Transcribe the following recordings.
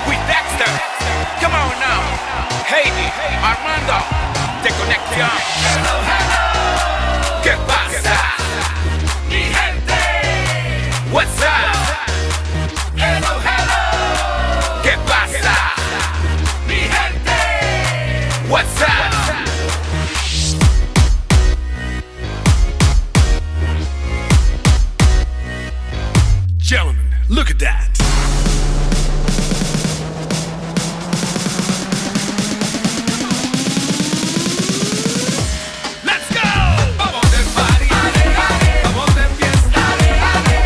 With Dexter. Come on now. Heidi, Armando, The Conexión. Hello, hello. ¿Qué pasa? Mi gente. What's up? Hello, hello. ¿Qué pasa? Mi gente. What's up? Gentlemen, look at that. Let's go! Vamos de party, vamos de fiesta,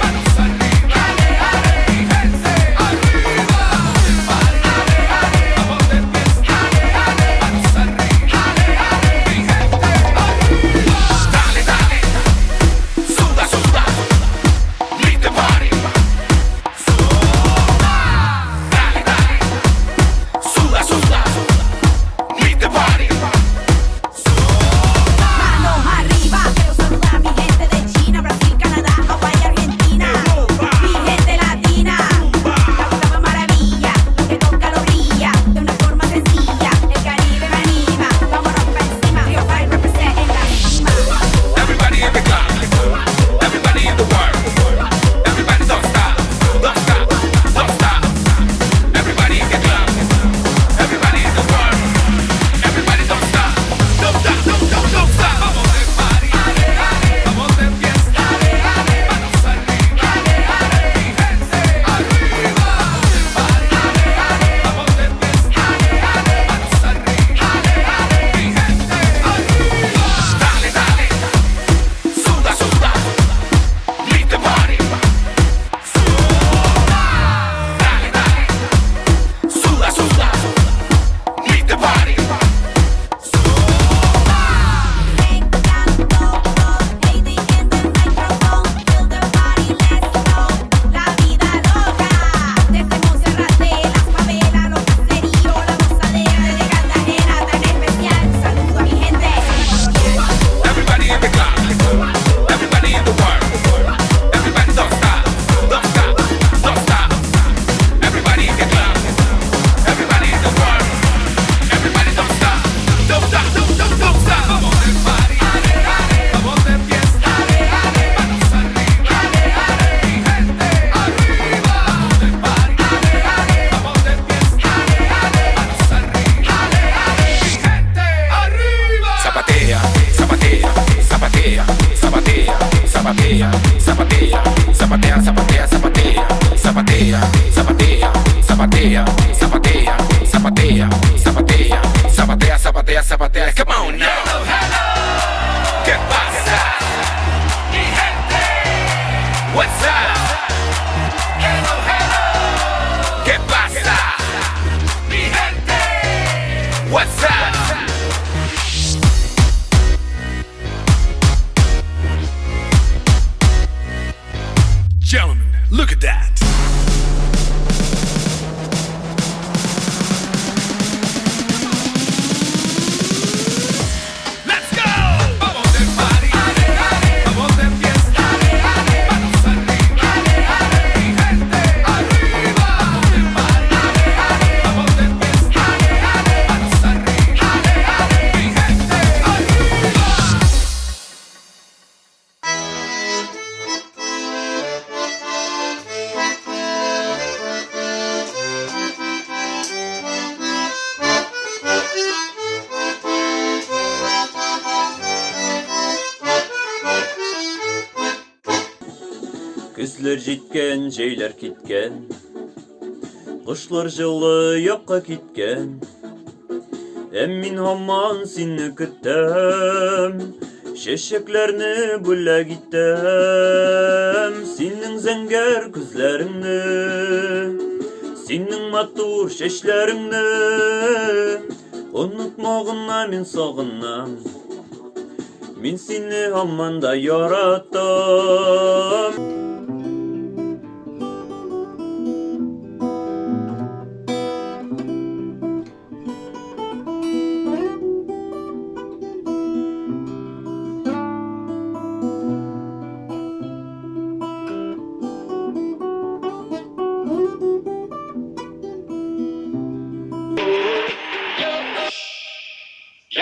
manos arriba, mi gente, arriba. Vamos de party, vamos de fiesta, manos arriba, mi gente, arriba. Dale, dale, suda, suda, lead the party. Suda, dale, dale, suda, suda, lead the party. Manos arriba, quiero saludar a mi gente de China, Brasil, Canadá, Hawái, Argentina. Mi gente latina, la octava maravilla, lo que toca lo brilla, de una forma sencilla. El Caribe me anima, vámonos pa' encima. Rio Five represent en la cima. Everybody in the club, everybody in the world, everybody don't stop, don't stop, don't stop. Everybody in the club, everybody in the world, everybody don't stop, don't stop, don't, don't, don't stop. Vamos de party, vamos de fiesta, manos arriba, mi gente, arriba. Vamos de party, vamos de fiesta, manos arriba, mi gente, arriba. Dale, dale, suda, suda, lead the party. Suda, dale, dale, suda, suda, lead the party. Me encantó, Heidi in the microphone, feel the party, let's go. La vida loca, desde Monserrate, las favelas, los caseríos, la gozadera de Cartagena tan especial. Saludo a mi gente, colonial. Everybody in the club, everybody in the world, everybody don't stop, don't stop, don't stop. Everybody in the club, everybody in the world, everybody don't stop, don't stop, don't, don't, don't stop. Vamos de party, vamos de fiesta, manos arriba, mi gente, arriba. Vamos de party, vamos de fiesta, manos arriba, mi gente, arriba. Zapatea, zapatea, zapatea, zapatea, zapatea, zapatea, zapatea, zapatea, zapatea, zapatea, zapatea, zapatea, zapatea, zapatea, zapatea, zapatea, zapatea, zapatea. Come on now. ¿Qué pasa? Mi gente. What's up? Hello, hello. ¿Qué pasa? Mi gente. What's up? Gentlemen, look at that. Let's go! Vamos de party, vamos de fiesta, manos arriba, mi gente, arriba. Vamos de party, vamos de fiesta, manos arriba, mi gente, arriba. Көзләр җиткән, җәйләр киткән, Кышлар җылы якка киткән. Ә мин һаман сине көтәм, Чәчәкләрне бүләк итәм. Синең зәңгәр күзләреңне, Синең матур чәчләреңне Онытма гына мин сагынам. Мин сине һаман да яратам.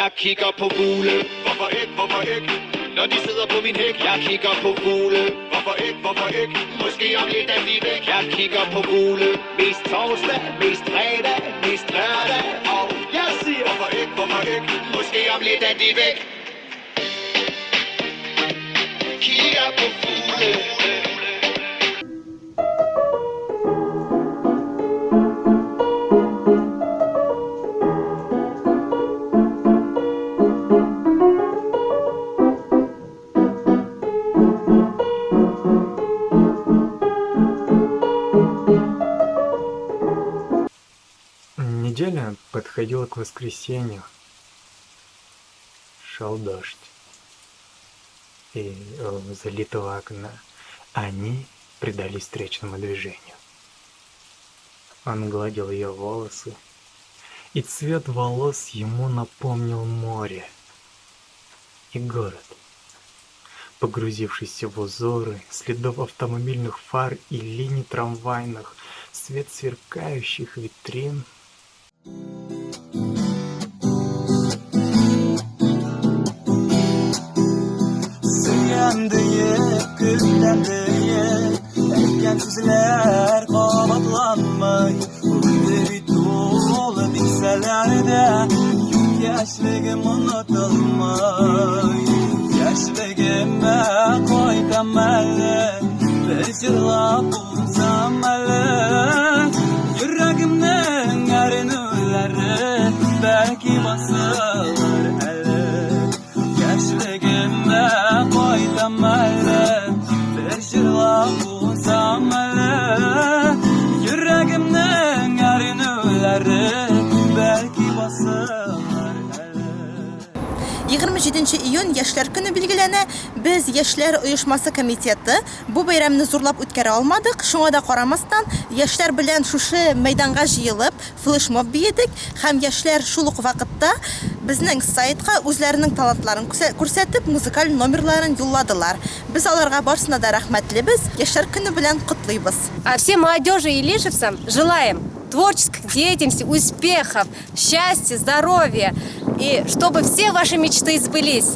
Jeg kigger på fugle. Hvorfor ikke, hvorfor ikke? Når de sidder på min hæk. Jeg kigger på fugle. Hvorfor ikke, hvorfor ikke? Måske om lidt er de væk. Jeg kigger på fugle. Mest torsdag, mest fredag, mest lørdag. Og jeg siger, hvorfor ikke, hvorfor ikke? Måske om lidt er de væk. Kigger på fugle. Неделя подходила к воскресенью. Шел дождь. И у залитого окна они предались встречному движению. Он гладил ее волосы, и цвет волос ему напомнил море и город, погрузившийся в узоры следов автомобильных фар и линий трамвайных, свет сверкающих витрин. Сөям диеп, көтәм диеп, Әйткән сүзләр кабатланмый. Үлде бит ул, дисәләр дә, Юк, яшьлегем онытылмый. Яшьлегемә кайтам әле, Бер җырлап узам әле. Йөрәгемнең әрнүләре Бәлки басылыр әле. Яшьлегемә кайтам әле, Бер җырлап узам әле. Йөрәгемнең әрнүләре Бәлки басылыр әле. 27 июнь Яшьләр көне билгеләнә. Без, Яшьләр оешмасы комитеты, бу бәйрәмне зурлап үткәрә алмадык. Шуңа да карамастан, яшьләр белән шушы мәйданга җыелып, флешмоб биедек һәм яшьләр шул ук вакытта безнең сайтка үзләренең талантларын күрсәтеп, музыкаль номерларын юлладылар. Без аларга барысына да рәхмәтлебез. Яшьләр көне белән котлыйбыз. А всем молодежи и илишевцам желаем творческой деятельности, успехов, счастья, здоровья. И чтобы все ваши мечты сбылись.